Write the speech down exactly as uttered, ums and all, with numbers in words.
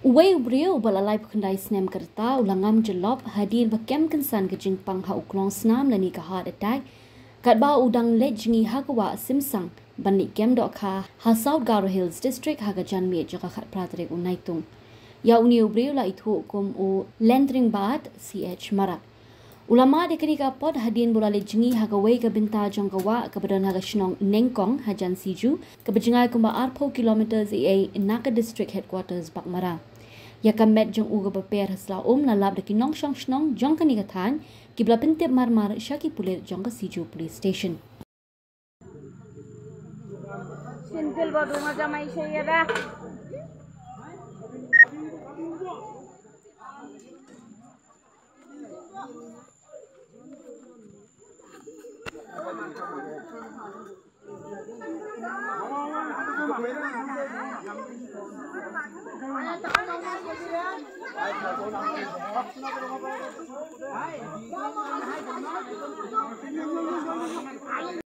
Uwei u briew uba la laiphew khyndai snem ka rta u la ngam jyllop hadien ba kem kynsan ka jingpang ha u klong snam lane ka heart attack, katba u dang leit jngi ha ka wah Simsang ban leit kem dohkha ha South Garo Hills District ha ka janmiet jong ka khatphra tarik u Naitung. Ïa une u briew la ithuh kum u Lentringbat C H Marak. U la mad ïa kane ka apot hadien ba u la leit jngi ha kawei ka bynta jong ka wah kaba don ha ka shnong Nengkong hajan Siju, kaba jngai kumba arphew kilometres eiei na ka District Headquarters Baghmara. Ïa ka met jong u kaba per ha sla um la lap da ki nongshong shnong jong kane ka thaiñ, kiba la pyntip marmar sha ki pulit jong ka Siju Police Station.